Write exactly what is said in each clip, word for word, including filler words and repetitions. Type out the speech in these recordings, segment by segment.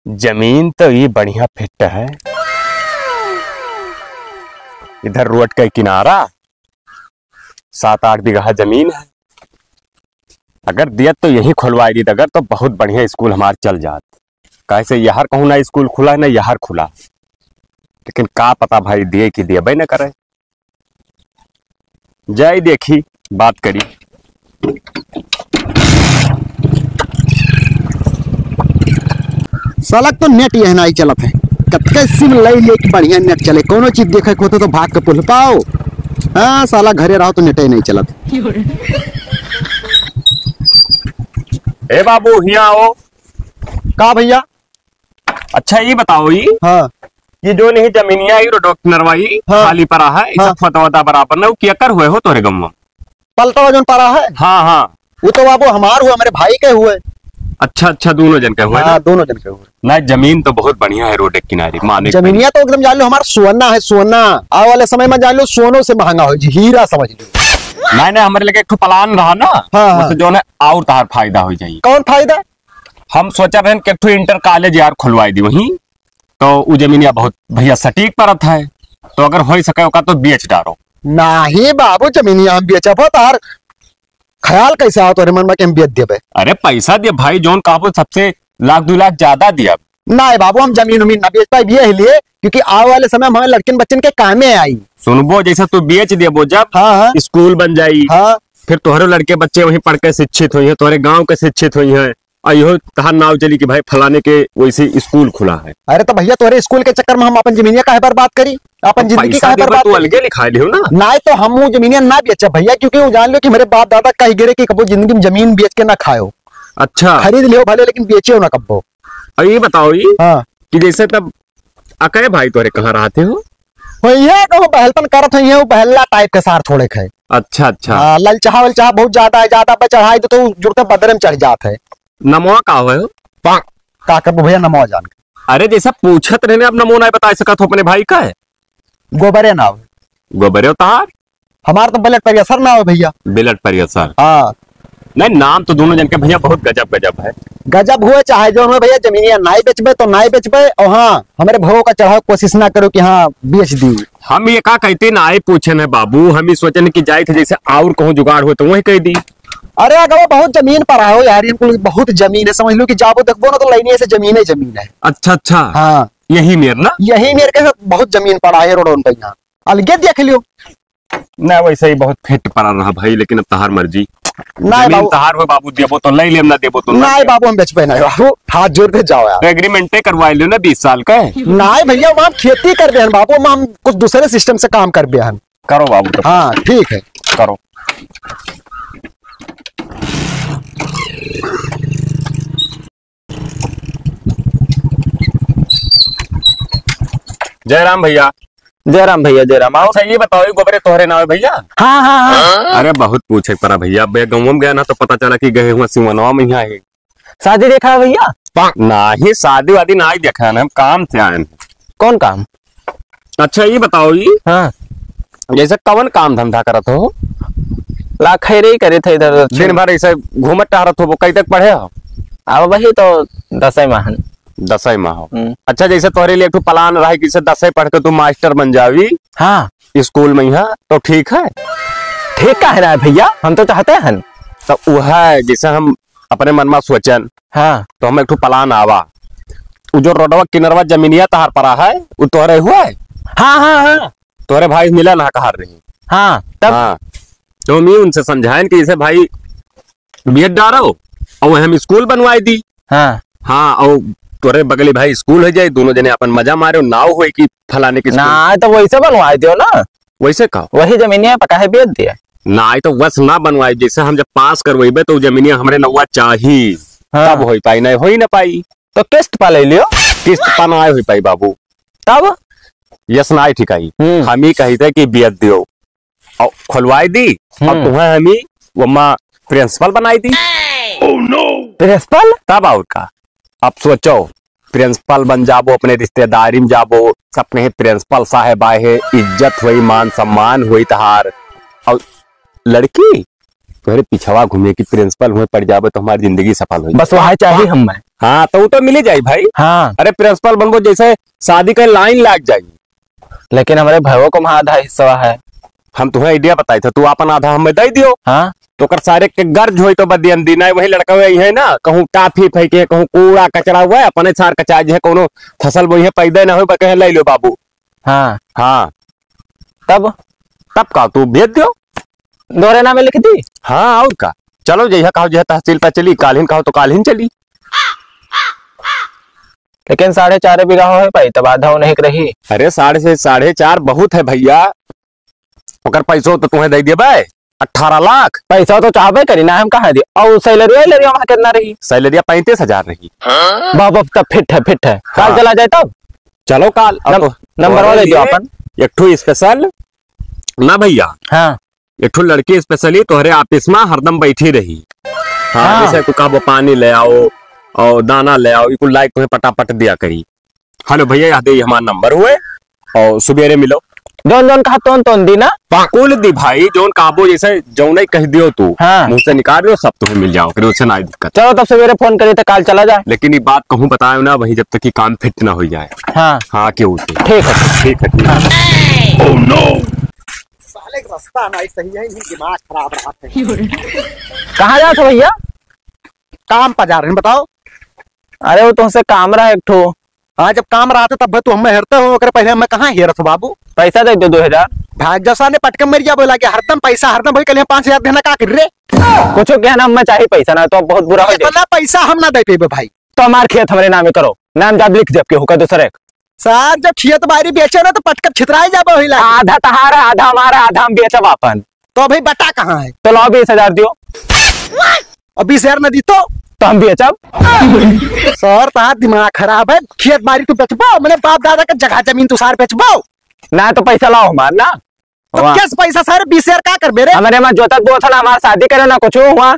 जमीन तो ये बढ़िया फिट है, इधर रोड का किनारा सात आठ बीघा जमीन है। अगर दियत तो यही खुलवाई दीत, अगर तो बहुत बढ़िया स्कूल हमार चल जात। कैसे यहर कहूँ ना स्कूल खुला है ना यहर खुला, लेकिन का पता भाई दिए कि दिए न करे। जाई देखी, बात करी। साला तो नेट यह नाई चलत है, कतके सिम लई ले कि बढ़िया नेट चले, कोनो चीज देखे के होते तो भाग के पुल पाओ। हाँ साला घरे रहो तो नेटे नहीं चलत। ए बाबू हिया आओ। का भैया? अच्छा, ये बताओ, ये हाँ। ये जो नहीं जमीनिया, ये रोडो किनरवा, ये हाँ। खाली पड़ा है, हाँ। सब फतवा बराबर ना, वो केकर हुए हो तोरे गम में? पलटवा जोन पड़ा है? हाँ, हाँ। वो तो बाबू हमार हुए, मेरे भाई के हुए। अच्छा, अच्छा, दोनों जन के हुए हाँ, ना? दोनों जन के हुए। ना, जमीन तो बहुत बढ़िया है रोड के किनारे, माने जमीनिया तो एकदम जान लो हमार सोना है, सोना। आवे वाले समय में जान लो सोनो से महंगा हो जी, हीरा समझ लो। नहीं, नहीं, हमारे लगे एक ठो प्लान रहा ना, हाँ, हाँ। उससे जो है और तार फायदा हो जाए। कौन फायदा? हम सोचा रहन कि एक ठो इंटर कॉलेज यार खुलवाई दी वहीं, तो उ जमीनिया बहुत भैया सटीक परत है, तो अगर हो सके ओका तो बेच डारो। नाही बाबू, जमीनिया हम बेचब हो, तार ख्याल कैसे आओ तोरे मन में कि हम बेच देबे? अरे पैसा दे भाई, जौन कहबो सबसे लाख दो लाख ज्यादा दिया। नाही बाबू, हम जमीन उमीन ना बेच पाए, ये लिए क्योंकि आवे वाले समय में हमारे लड़किन बच्चन के कामे आई। सुनबो, जैसे तू बेच देबो जब हाँ, हाँ। स्कूल बन जाई, हाँ। फिर तोहरे लड़के बच्चे वहीं पढ़ के शिक्षित होइहैं, तोहरे गांव के शिक्षित होइहैं, और इहो तहार नाव चली कि भाई फलाने के वैसे स्कूल खुला है। अरे तो भैया तोहरे स्कूल के चक्कर में हम अपन जमीनिया काहे बर्बाद करी, अपन जिंदगी पैसा काहे देबे बर्बाद तो करी? अलगे लिखा लिहो ना। नाही तो हम वो जमीनिया ना बेचब भैया, क्योंकि वो जान लो कि मेरे बाप दादा कही गिरे कि कबो जिंदगी में जमीन बेच के ना खायो। अच्छा। खरीद लियो भले लेकिन बेचियो ना कब्बो। अब ये बताओ ये हाँ। कि जैसे तब अकय भाई तोरे कहाँ रहते हो? हो ये कहूँ बहलपन करत हो, ये बहल्ला टाइप के सार थोड़े खाए। अच्छा, अच्छा। हाँ, ललचाहा वलचाहा बहुत ज्यादा है, ज्यादा पे चढ़ाई दो तो जुड़ते बदरे में चढ़ जात है। नमवा का हो? का करबो भैया नमवा जान के? अरे जैसा पूछत रहने अब नमो ना बता सकत हो अपने भाई का है? गोबरे नाव। गोबरे उतार? हमार तो ब्लड प्रेशर नाव भैया। ब्लड प्रेशर। हाँ। नहीं, नाम तो दोनों जन के भैया बहुत गजब गजब है। गजब हुए चाहे जो हुए भैया, जमीनिया नाई बेचबे तो नाई बेचबे, और हाँ, हमारे भवो का चढ़ावे कोशिश ना करो कि हाँ, बेच दी। हम ये का कहते नाई पूछे न बाबू, हम ही सोचन कि जाए थे जैसे और कहूँ जुगाड़ हो तो वही कह दी। अरे अगर वो बहुत जमीन पड़ा हो यार, इनको बहुत जमीन है, समझ लो कि जाबो देखबो ना तो लाइनिया से जमीन है, जमीन है। अच्छा, अच्छा। हाँ। यही मेर ना? यही मेर के बहुत जमीन पड़ा है रोडों पे यहाँ। अलगे देख लियो। ना, वैसे ही बहुत फिट पड़ा रहा भाई, लेकिन अब तहार मर्जी। ना जमीन बाबू। तहार हो बाबू, देबो तो ले लेम, ना देबो तो ना ना लेम। बाबू, हम बेचबे ना बाबू, हाथ जोड़ के जाओ यार। तो एग्रीमेंटे करवा लियो ना बीस साल का। ना भैया, हम खेती करबे हन बाबू, हम कुछ दूसरे सिस्टम से काम करबे हन। करो बाबू, तो हाँ, ठीक है। करो। जय राम भैया। जय राम भैया, जय राम। आओ। अच्छा, ये बताओ, ये गोबरे तोहरे नाव है भैया? हाँ, हाँ, हाँ। अरे, बहुत पूछे पड़ा भैया, अब गाँव में गया ना तो पता चला कि गए हुआ सिवनवा में यहाँ है। शादी देखा है भैया? नाही, शादी वादी नाही देखा है, हम काम से आए हैं। कौन काम? अच्छा, ये बताओ, ये हाँ। जैसे कवन काम धंधा करत हो? ला खैरे ही करे थे इधर। दिन भर ऐसे घूमत टहरत हो, कई तक पढ़े हो? अब वही तो दसवीं में हन। दसवीं में हो। हम्म। अच्छा, जैसे तोहरे लिए एक ठो प्लान रहा है कि जैसे दसवीं पढ़ के तू मास्टर बन जावी हाँ। स्कूल में यहाँ, तो ठीक है? ठीक का है ना भैया, हम तो चाहते हैं। तो वह है, जैसे हम अपने मन में सोचन, हाँ। तो हम एक ठो प्लान आवा। उ जो रोडवा किनरवा जमीनिया तहार पड़ा है, उ तोहरे हुआ है? हाँ, हाँ, हाँ। तोहरे भाई मिला ना कहार रही। हाँ, तब? हाँ। तो हम ही उनसे समझाएन कि जैसे भाई बेच डारो और हम स्कूल बनवाई दी। हाँ। हाँ, और तोहरे बगली भाई स्कूल हो जाए, दोनों जने अपन मजा मारे, नाव होए कि फलाने के स्कूल। ना, तो वैसे बनवाई दियो ना। वैसे का? वही जमीनिया पका है, बेच दिया। ना, तो वस ना बनवाई, जैसे हम जब पास करवेबे तो जमीनिया हमरे नौवा चाही, हाँ। तब होई पाई, नहीं होई ना पाई। तो किस्त पा ले लियो। किस्त पा ना होई पाई बाबू। तब? यस ना आई ठिकाई। हम्म। हम ही कही थे कि बेच दियो। और खुलवाई दी, और हम्म। तुम्हें हम ही वम्मा प्रिंसिपल बनाई दी। प्रिंसिपल? तब और का? अब सोचो, प्रिंसिपल बन जाबो, अपने रिश्तेदारी में जाबो, सब कहे प्रिंसिपल साहेब आए हैं, इज्जत हुई, मान सम्मान हुई तहार। और लड़की तोहरे पिछवा घूमे कि प्रिंसिपल हुए पड़ जाबो तो हमारी जिंदगी सफल हुई। बस वही चाहिए हमें। हाँ, तो उ तो मिली जाई भाई। हाँ। अरे, प्रिंसिपल बनबो जैसे शादी के लाइन लाग जाई। लेकिन हमरे भैया को वहाँ आधा हिस्सा है। हम तुहें idea बताई था, तू आपन आधा हमें दे दियो। हाँ। तो ओकर सारे के गर्ज होई तो बदियन दी, नहीं वही लड़का वही है ना, कहूँ टाफी फेंके, कहूँ कूड़ा कचरा हुआ है, अपने सार कचा जे है, कोनो फसल बोई है, पैदा ना होई, बकहे ले लो बाबू। हाँ। हाँ। तब? तब का, तू भेज दियो। दोहरे नामे लिख दी? हाँ, और का। चलो, जइहा कहो, जइहा तहसील पे चली, काल्हिन कहो तो काल्हिन चली। लेकिन साढ़े चार बीघा हो है भाई, तब आधा उन्हें के रही। अरे, साढ़े से, साढ़े चार बहुत है भैया। ओकर पैसो तो तुम्हें दे देबे, अठारह लाख। पैसा तो चाहबे करी ना, हम कहाँ दी? और सैलरी, सैलरी वहाँ कितना रही? सैलरिया पैंतीस हजार रही। बाप, बाप, तब फिट है, फिट है। काल हाँ। चला जाए तब? चलो काल, अब नम-, तो नंबर वाला दे दो ये अपन। एक ठो special ना भैया। हाँ। एक ठो लड़की specially तोहरे office में हरदम बैठी रही। हाँ, हाँ। जैसे तू कहबो पानी ले आओ, और दाना ले आओ, ई कुल लाइक तुम्हें पटापट दिया करी। हेलो भैया, याद है, ये हमारा नंबर हुए, और सुबेरे मिलो। जौन जौन कहा तौन तौन दी ना। कुल दी भाई, जौन कहबो, जैसे जौन ही कह दियो तू, हाँ। मुँह से निकाल दियो, सब तुम्हें मिल जाओ, फिर उससे ना दिक्कत। चलो तब सवेरे फोन करी तो काल चला जाए। लेकिन ये बात कहूँ बतायो ना वही, जब तक कि काम फिट ना हो जाए। हाँ। हाँ, क्यों उसे? ठीक है। ठीक है, ठीक है। Oh no! साले का रास्ता ना सही है, इन्हीं दिमाग खराब रहा है। कहाँ जात हो भैया? काम पर जा रहे हैं, बताओ। अरे वो तुमसे काम रहा एक ठो। हाँ, जब काम रहा था तब तू हमें हेरते हो, ओकरे पहले हमें कहाँ हेरत हो बाबू? पैसा दे दो दो हजार। भाग जैसा ने पटके मर जाबो लागे, हरदम पैसा, हरदम भाई कल पाँच हजार देना का कर रे? कुछ कहना हमें चाहिए पैसा ना, तो बहुत बुरा हो जाए। इतना पैसा हम ना दे पेबे भाई। तो हमार खेत हमरे नामे करो, नाम जाब लिख जब के होकर दूसरे। सर, जब खेत बारी बेचे ना तो पटके छितराई जाबो होई लागे। आधा तहार है, आधा हमारा, आधा हम बेचब आपन। तो भाई बटा कहाँ है? तो लाओ बीस हजार दियो। और बीस हजार ना दी तो? तो हम बेचब। सर, तहार दिमाग खराब है। खेत बारी तू बेचबो, मैंने बाप दादा का जगह जमीन तू सार बेचबो। ना तो पैसा लाओ हमार ना। तो वाह। कैसे पैसा सारे बीस हजार का करबे रे? हमरे माँ जोतत बोत हला, हमार शादी करे ना कुछ हुआ।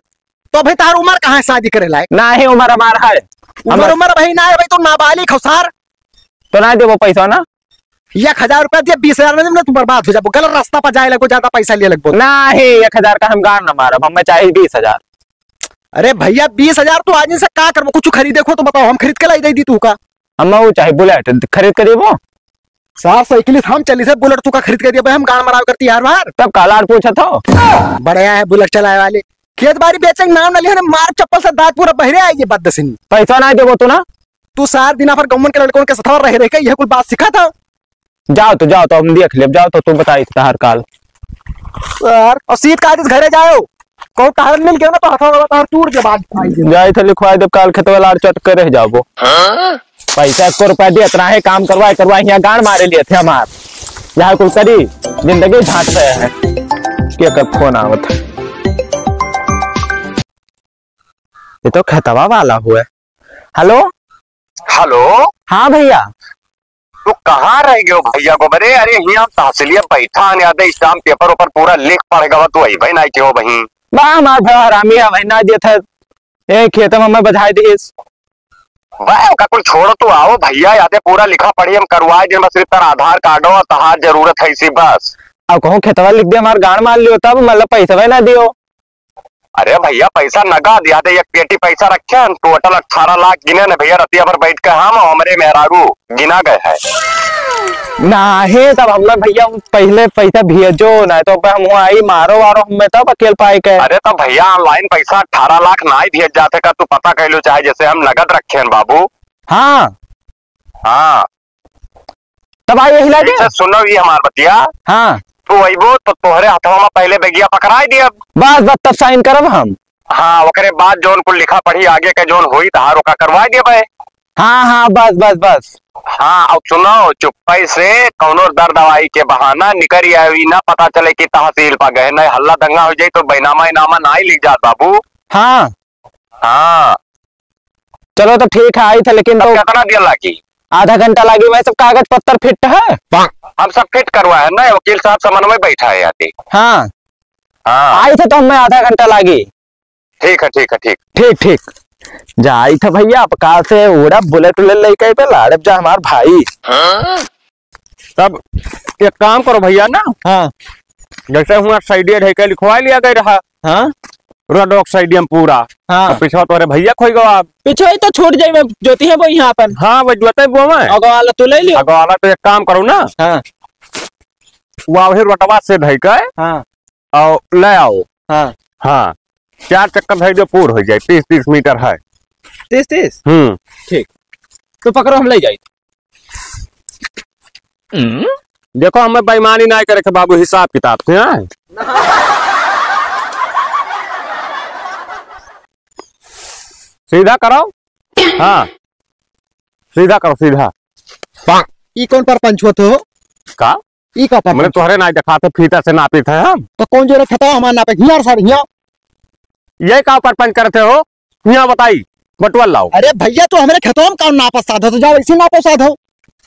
तो भाई तार उम्र कहाँ है शादी करे लायक? ना ही उम्र हमार है। उम्र, हम उम्र भाई ना है भाई, तू नाबालिग हो सार। तो ना देबो पैसा ना? एक हजार रुपया दिया, बीस हजार में ना तू बर्बाद हो जाबो, गलत रास्ता पर जाए लगबो, ज्यादा पैसा लिए लगबो। ना ही एक हजार का हम गान ना मारब, हमें चाहिए बीस हजार। अरे भैया, बीस हजार तू आदमी से का करबो? कुछ खरीदे को तो बताओ, हम खरीद के लाई दे दी तू का। हम वो चाहे बुलेट खरीद के देबो। सार साइकिल हम चली से बुलेट तू का खरीद के दिया भाई, हम गान मराव करती यार बार। तब कालार पूछत हो। बढ़िया है बुलेट चलाए वाले। खेत बारी बेचे के नाम न लिया ना, मार चप्पल से दांत पूरा बहरे आएगी बददसिन। पैसा ना देबो तू ना। तू सार दिना भर गौमन के लड़कों के साथ रह रह के यह कुल बात सिखा था। जाओ तो, जाओ तो, हम देख लेब, जाओ तो, तू बताई था हर काल। सर, और सीट काट इस घरे जाओ। कहूँ टहर मिल गयो ना तो हथवा वाला टहर टूट के बाद आई दे। जाई थे लिखवाई देब काल खेतवा लाड़ चट के रह जाबो। हाँ? पैसा एको रुपया दे, इतना है काम करवाए, करवाए, यहाँ गांड मारे लिए थे हमार। यहाँ कुल करी, जिंदगी झांक रहे हैं। के कर फोन आवत है? ये तो खेतवा वाला हुआ है। हेलो? हेलो? हाँ भैया। तू कहाँ रह गयो भैया गोबरे? अरे हियाँ हम तहसीलिया बैठा हन, याद है, स्टाम्प पेपर ऊपर पूरा लिख पढ़ गवा, तू अइबे नाई के हो बहिन। बा हमार भरा हरामी है, वही ना देत है। ए खेत में हमें बजाय दिस। बा ओका कुल छोड़ो, तू आओ भैया, याद है, पूरा लिखा पढ़ी हम करवाए दिन, बस सिर्फ तार आधार कार्ड और तहार जरूरत है इसी बस। अब कहूँ खेतवा लिख दे, हमार गांड मार लियो तब, मतलब पैसा ना दियो। अरे भैया, पैसा नगद, याद है, एक पेटी पैसा रखे हैं, टोटल अठारह लाख गिने न भैया, रतिया भर बैठ के हम और हमरे मेहरारू गिना गए हैं। ना है, तब हमें भैया पहले पैसा भेजो, ना तो हम वहाँ आई मारो वारो हमें तब अकेल पाए के। अरे तो भैया, online पैसा अठारह लाख ना ही भेज जाते का, तू पता कर लो, चाहे जैसे हम नगद रखे हैं बाबू। हाँ। हाँ। तब आई यही लागे? अच्छा, सुनो ये हमार बतिया। हाँ। तू अइबो तो तोहरे हथवा में पहले बेगिया पकड़ाई दिया। बस, बस, तब साइन करब हम। हाँ, ओकरे बाद जौन कुल लिखा पढ़ी आगे के जौन होई तहार ओका करवाई दिया भाई। हाँ, हाँ, बस, बस, बस। हाँ, अब सुनो, चुप्पे से कौनो दर दवाई के बहाना निकल आई, ना पता चले कि तहसील पा गए, नहीं हल्ला दंगा हो जाई तो बैनामा इनामा ना ही लिख जात बाबू। हाँ। हाँ। चलो तो ठीक है, आई थे, लेकिन तब तो कितना देर लागी? आधा घंटा लागी, वह सब कागज पत्तर फिट है? हम सब फिट करवा है ना, वकील साहब समन्वय बैठा है यहाँ पे। हाँ। हाँ। आई थे तो हमें आधा घंटा लागी। ठीक है, ठीक है, ठीक। ठीक, ठीक। जा आई थे भैया, अब काल से उड़ा बुलेट उलेट लेके आई पे लाड़ब जा हमार भाई। हाँ? तब एक काम करो भैया ना। हाँ। जैसे हुआ साइडिया ढेके लिखवा लिया गया रहा। हाँ। रोडवा के साइड में पूरा। हाँ। और पिछवा तोहरे भैया खोई गवा अब। पिछवा ही तो छूट जाई, मैं जोती है वो यहाँ अपन। हाँ, वो जोते वो मैं। अगवाला तू ले लियो। अगवाला तो एक काम करो ना। हाँ। वो वही रोडवा से धई के हाँ। और ले आओ। हाँ। हाँ। चार चक्कर धई दो, पूर हो जाए, तीस तीस मीटर है। तीस तीस? हम्म। ठीक। तो पकड़ो, हम ले जाई। हम्म। देखो, हमें बेईमानी ना करे के बाबू, हिसाब किताब से, हाँ? सीधा करो। हाँ, सीधा करो, सीधा। ई कौन परपंच होत हो? का? ई का परपंच? मने तोहरे ना देखात है, फीता से नापित है हम। तो कौन जोरे खेतवा हमार नापे? हियाँ सारे, हियाँ। ये का परपंच करते हो? हियाँ बताई, बटुआ लाओ। अरे भैया, तू हमरे खेतवा में का नापा साधो, तो जाओ इसी नापो साधो।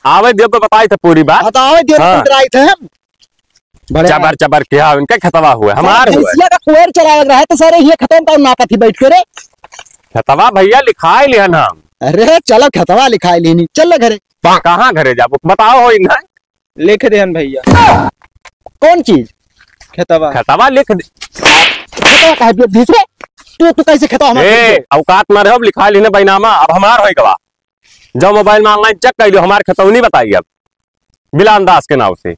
आवे दियो को बताई थे पूरी बात। हाँ, तो आवे दियो हाँ। तो इधर आई थे हम। बड़े चबर चबर किया, उनके खेतवा हुए, हमार हुए। भैंसिया का कुएर चलावे रहा है, तो सारे ये खेतवा में का नापा थी बैठ के रे। खेतवा भैया लिखाई लिहन हम। अरे चलो, खेतवा लिखाई लेनी, चल ले घरे। कहाँ घरे जाबो? बताओ हो इन्हें। लिख देहन भैया। कौन चीज? खेतवा। खेतवा लिख दे। खेतवा काहे दिए भीतरे? तू, तू कैसे खेतवा हमार ए, लिख दे? औकात में रहो, लिखा लेने बैनामा, अब हमार होई गवा। जाओ मोबाइल में online check कर लियो, हमार खेतवा नहीं बताई अब। बिलान दास के नाव से।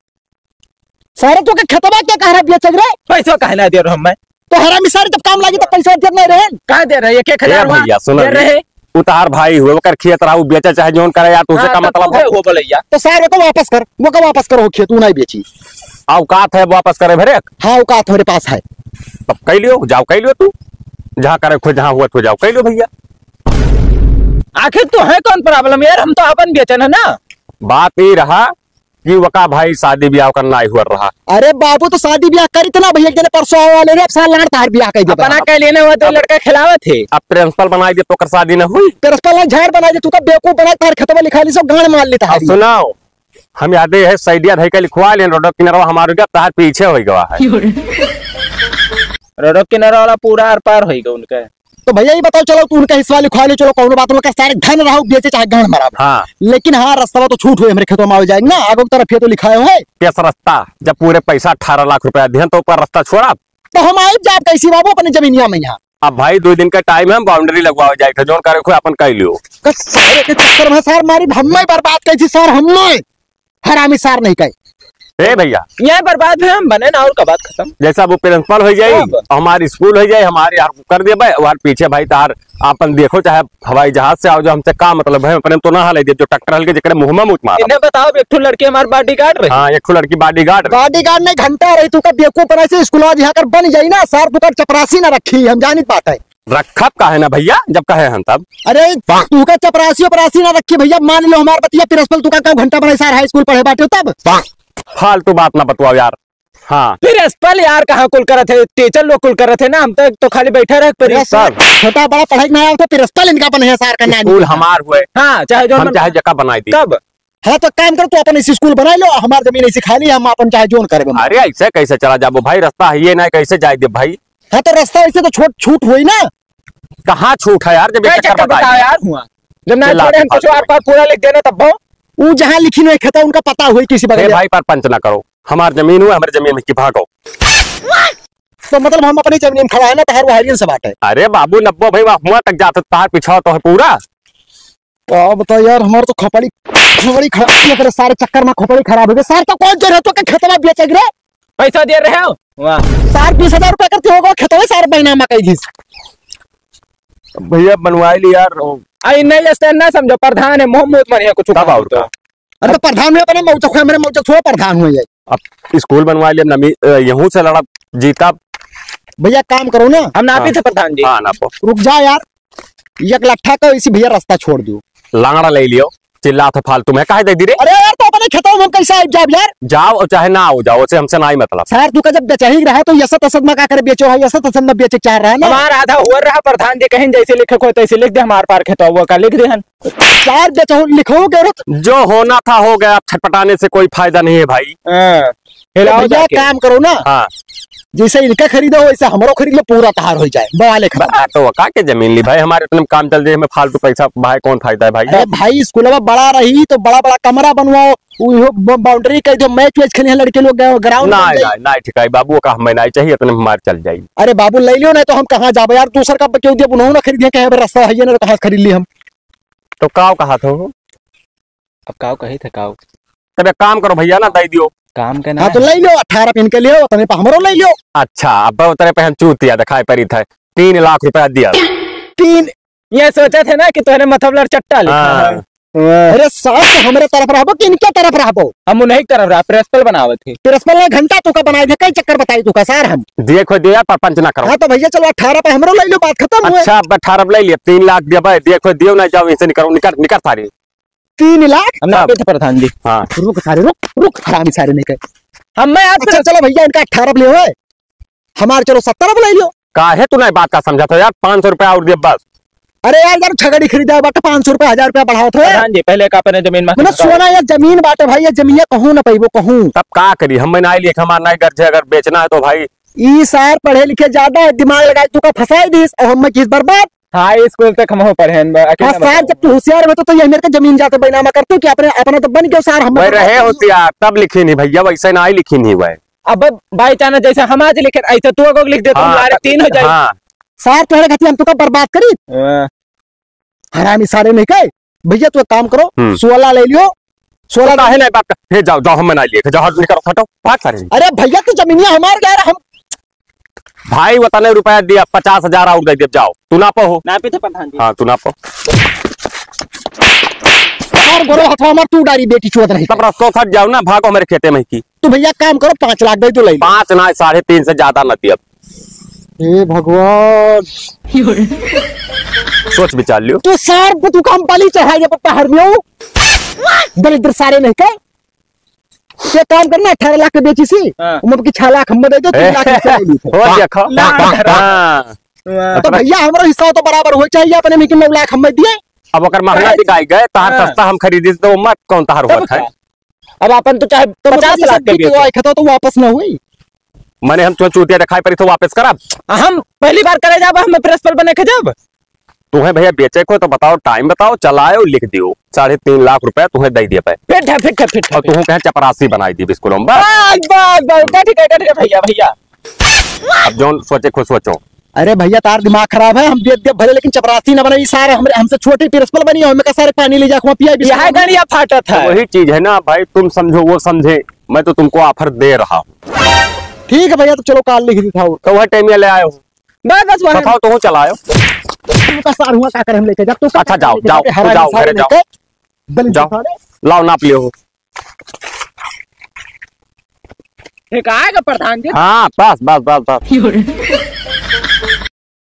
सारे तो के खेतवा के कह रहा बेचल रे? पैसा काहे ना दे रहो मैं? तो हरामी सारे जब काम लागी तो पैसा देत नहीं रहे। का दे रहे? एक एक ए हजार वहाँ भैया, सुनो दे जी। रहे। उ तहार भाई हुए, ओकर खेत रहा, उ बेचे चाहे जौन करे यार, तुझसे हाँ, का तब मतलब तू है? है वो बोलैया। तो सारे को वापस कर, वो का वापस करो खेत, उ नहीं बेची। औकात है वापस करे भरे? हाँ, औकात हमारे पास है। तब कह लियो, जाओ कह लियो तू, जहाँ करे खो, जहाँ हुआ खो जाओ, कह लियो भैया। आखिर तो है कौन problem यार, हम तो अपन बेचन है ना। बात ई रहा कि वका भाई शादी ब्याह करना आई हुआ रहा। अरे बाबू, तो शादी ब्याह करी तना भैया, एक जने परसों आवे वाले रे, अब सार लाड़ तार ब्याह कह दे अपना बराबर। कह लेने हुआ तो अब लड़का खिलावत है। अब principal बनाई दे तो कर शादी न हुई। Principal ना झाड़ बनाई दे, तू तो बेवकूफ बनाई, तार खेतवा लिखा ली सो गांड मार लेता है। अब सुनाओ, हम यादे है सैडिया धई के लिखवा लेन, रोडो किनारवा हमार हो गया, तार पीछे हो गवा है। रोडो किनारा वाला पूरा आर पार हो गया उनका। तो भैया, ये बताओ, चलो, तू उनका हिस्सा लिखवा ले, चलो, कौनो बात ना, सारे धन रहो, बेचे चाहे गांड मराब। हाँ। लेकिन हाँ, रस्ता तो छूट हुए, हमरे खेतों में आ जाएगा ना, आगो की तरफ ये तो लिखाए हुए। कैसा रस्ता? जब पूरे पैसा अठारह लाख रुपया दिहन, तो ऊपर रस्ता छोड़ा? तो हम आए जाब कैसी बाबू अपने जमीनिया में यहाँ? अब भाई, दो दिन का time है, हम boundary लगवा जाए थे, जोन करे खुद अपन कह लियो। कस सारे के चक्कर में सार मारी, हम बर्बाद कैसी सार, हम हरामी सार नहीं कहे। ए भैया। ये बर्बाद है, हम बने ना और का बात खत्म। जैसा वो principal हो जाए, अब? हमार स्कूल हो जाए, हमारे यार कर देबे, और पीछे भाई तार आपन देखो, चाहे हवाई जहाज से आओ, जो हमसे का मतलब है, अपने तो ना हले दे, जो tractor हल के जेकरे मुंह में मुत मार। इन्हें बताओ, एक ठो लड़की हमार bodyguard रही। हाँ, एक ठो लड़की bodyguard रही। Bodyguard नहीं, घंटा रही, तू का बेवकूफ बनाए से स्कूल आज यहाँ कर बन जाई ना, सार तू का चपरासी ना रखी, हम जानी बात है। रखब काहे ना भैया, जब कहे हन तब। अरे, तू का चपरासी उपरासी ना रखी भैया, मान लो हमार बतिया, principal तू का कब घंटा बनाई सार high school पढ़े बाटे तब। फालतू बात ना बतवाओ यार। हाँ। Principal यार कहाँ कुल करत है, teacher लोग कुल करत है ना, हम तो, तो खाली बैठा रह अरे principal। सर, छोटा बड़ा पढ़ाई ना आवत है, principal इनका बने है सार का नाम। स्कूल हमार हुए। हाँ, चाहे जो हम मन चाहे जका बनाई दी। कब? हाँ, तो काम कर, तू अपन इसी स्कूल बनाई लो, हमार जमीन ऐसी खाली है, हम अपन चाहे जोन करबे। अरे, ऐसे कैसे चला जाबो भाई, रस्ता है ये ना, कैसे जाए दे भाई? हाँ, तो रस्ता ऐसे तो छोट छूट होई ना। कहाँ छूट है यार, जब ये कई चक्कर चक्कर बताए बताओ दिया। यार हुआ। जब ना चिल्ला छोड़े के हम कुछ फालतू आर में। पार पूरा लिख देना तब वो। ऊ जहाँ लिखी नहीं खेता, उनका पता होई किसी ए बगल। भाई, परपंच ना करो, हमार जमीन हुआ, हमारे जमीन में की भागो। तो मतलब हम अपनी जमीन में खड़ा है ना, तहार वहारियन से बात है। अरे बाबू, नब्बो भाई, वहाँ हुआ तक जात, तहार पिछावा तो है पूरा। का बताओ यार, हमार तो खोपड़ी, खोपड़ी खराब, ये करे सारे चक्कर में खोपड़ी खराब हो गए। सार तो कौन जो रहतो के खेतवा बेचे रे? पैसा दे रहे हो? वाह। सार बीस हजार रुपया करते होगा खेतवा, सार महीना में कई दिस। भैया बनवाई ली यार। आई नहीं, ऐसे ना समझो, प्रधान है, मोहम्मद मरिया कुछ कब काम और तो। का? अरे तो प्रधान हुए अपने मौजक हुए, मेरे मौजक हुए प्रधान हुए जाए। अब स्कूल बनवा लिया, नमी, अ, यहूं से लड़ा जीता। भैया काम करो ना। हम नापी हाँ। थे प्रधान जी। हाँ, नापो। रुक जा यार, एक लट्ठा का इसी भैया रास्ता छोड़ दो। लांगड़ा ले लियो, चिल्ला था फालतू में, काहे दे दी रे? अरे यार, तो अपने खेतों में हम कैसे आइब जाब यार? जाओ और चाहे ना आओ, जाओ, उसे हमसे ना ही मतलब। सर, तू का जब बेचही रहा तो यसा तसत में का करे बेचो है, यसा तसत में बेचे चाह रहा है ना? हमारा आधा हुआ रहा, प्रधान जी कहीं जैसे लिखे को तैसे लिख दे, हमार पार खेतवा का लिख दे हन। चार बेचो लिखो के रत। जो होना था हो गया, अब छटपटाने से कोई फायदा नहीं है भाई। हाँ, तो हिलाओ भैया जाके। काम करो ना। हाँ। जैसे इनका खरीदो, वैसे हमरो खरीद लो, पूरा तहार हो जाए, बवाले खत्म। बता तो का के जमीन ली भाई, हमारे इतने में काम चल जाए, हमें फालतू पैसा भाई, कौन फायदा है भाई? अरे भाई, स्कूलवा बड़ा रही तो बड़ा बड़ा कमरा बनवाओ, उहो ब-, boundary कर दो, match वैच खेले हैं लड़के लोग, ग्राउंड बन नहीं, जाई। नहीं, नहीं, ठीक है बाबू, का हमें नहीं चाहिए, इतने में हमारे चल जाई। अरे बाबू, ले लियो, नहीं तो हम कहाँ जाबे यार, दूसर का क्यों दिया, उन्होंने खरीदे, कहे रास्ता है ये ना, तो कहाँ से खरीद ली हम? तो काव कहा था वो? अब काव कही थे काव? तब एक काम करो भैया ना, दे दियो। काम के ना हाँ, तो है। ले लियो, अठारह पे इनके लियो, उतने पे हमरो ले लियो। अच्छा, अब उतने पे हम चूतिया दिखाई पड़ी थे, तीन लाख रुपया दिया। तीन ये सोचे थे ना कि तोहरे मतलब लड़ चट्टा लिखा हाँ। है। अरे सार, तो हमरे तरफ रहबो कि इनके तरफ रहबो? हम उन्हीं की तरफ रहा, प्रिंसिपल बनावत ही। प्रिंसिपल ना घंटा तुका बनाई दे, कई चक्कर बताई तुका सार हम। दिए खोई दिया, पर पंच ना करो। हाँ तो भैया चलो अठारह पे हमरो ले लो, बात खत्म हुए। अच्छा, अब अठारह पे ले लिया, तीन लाख दिया भाई, दिए खोई दियो ना, जाओ इनसे निकरो, निकर, निकर सारे। तीन लाख? हम ना हाँ। पीते प्रधान जी। हाँ। रुक सारे, रुक, रुक, हरामी सारे नहीं कहे। हम मैं आपसे अच्छा, चलो भैया इनका अठारह पे ले हुए। हमार चलो सत्तर अब ले लियो। काहे तू नहीं बात का समझत हो यार? पाँच सौ रुपया और दे बस। अरे यार, यार छगड़ी खरीदा बाटे, पाँच सौ रुपया, हजार रुपया बढ़ावत हो यार। प्रधान जी, पहले का अपने जमीन में मैंने सोना यार, जमीन बाटे भाई, ये जमीन कहूँ ना पैबो कहूँ। तब का करी, हम नहीं लिए, हमार नहीं गर्ज है, अगर बेचना है तो भाई। ई सार पढ़े लिखे ज्यादा है, दिमाग लगाए तू का फंसाई दीस और हम किस बर्बाद। हाई स्कूल तक हम हो पढ़े हैं, ब-, अकेले हाँ, में सार, पढ़े जब तू होशियार में तो, तो ये मेरे के जमीन जाते बैनामा करते हो कि अपने, अपना तो बन गयो सार, हम वही रहे होशियार, तब लिखी नहीं भैया, वैसे ना ही लिखी नहीं हुए। अब by chance जैसे हम आज लिखे, ऐसे तू अगर लिख दे, तो हाँ, हमारे तीन हो जाए। हाँ। सार, तोहरे खातिर हम तुका बर्बाद करी। हाँ। हरामी सारे नहीं कहे। भैया, तू एक काम करो, हम्म। सोलह ले लियो, सोलह तो काहे नहीं बात कर? हे, जाओ, जाओ, हम ना लिए, जाओ, हट, निकलो, हटो, भाग सारे। अरे भैया, तू जमीनिया हमार गया, हम भाई, वो तने रुपया दिया, पचास हजार और दे दे, जाओ, तू ना पहो। ना पीते प्रधान जी। हाँ, तू ना पहो। सार, गोरो हथवा मार, तू डारी बेटी चोद नहीं। तब रस्तो फट जाओ ना, भागो हमारे खेते में की। तू भैया काम करो, पाँच लाख दे दो, ले लो। पाँच ना, साढ़े तीन से ज्यादा ना दिया। हे भगवान। सोच विचार लियो। तू सार को तू काम पाली चढ़ाई दे पप्पा हर में। दरिद्र सारे नहीं के। ये काम करना, अठारह लाख के बेची सी। हाँ। उमर की छह लाख हम दे दो, तीन लाख इनसे ले लीजिए। हो देखो। हाँ। हाँ। तो भैया हमरो हिस्सा तो बराबर हो चाहिए, अपने में कि नौ लाख हम दिए। अब अगर महंगा बिकाई गए, तहार हाँ। सस्ता हम खरीदी तो उमर कौन तहार तब होत है? क्या? अब अपन तो चाहे तो पचास लाख के बेचो। आए खतो तो वापस ना हुई। मने हम तुम्हें चूतिया दिखाई पड़ी तो वापस करब? हम पहली बार करे जाब, हमें प्रिंसिपल बने के जब। तुम्हें भैया बेचे को तो बताओ, टाइम बताओ, चलायो, लिख दियो, साढ़े तीन लाख रुपया तुम्हें दे दिए पे। फिट है, फिट है, फिट है, और फिट है। तुम्हें कहे चपरासी बनाई दी स्कूलों में, बस। बस, बस, बस, बैठ गए, बैठ गए भैया, भैया। अब जौन सोचे खुद सोचो। अरे भैया, तार दिमाग खराब है, हम बेच दे भले, लेकिन चपरासी न बने, ई सारे हमरे, हमसे छोटे प्रिंसिपल बनी, हमें का सारे पानी ले जा, वहाँ पिया बिस्कुट। यह गाड़िया फाटत है। वही चीज है ना भाई, तुम समझो वो समझे, मैं तो तुमको ऑफर दे रहा हूँ। ठीक है भैया, तो चलो काल लिख दी था। तो वह टाइम ले आए हो। बस, बस, वहाँ। बताओ, तो चलायो। तू का सार हुआ, का करे हम लेके जा, तू का अच्छा, जाओ, लेके जाओ, जाते, हरामी जाओ, सारे घरे जाओ। लेके, दलित जाओ। सारे। लाओ, नाप लियो। ठीक आएगा प्रधान जी। हाँ, बस, बस, बस, बस।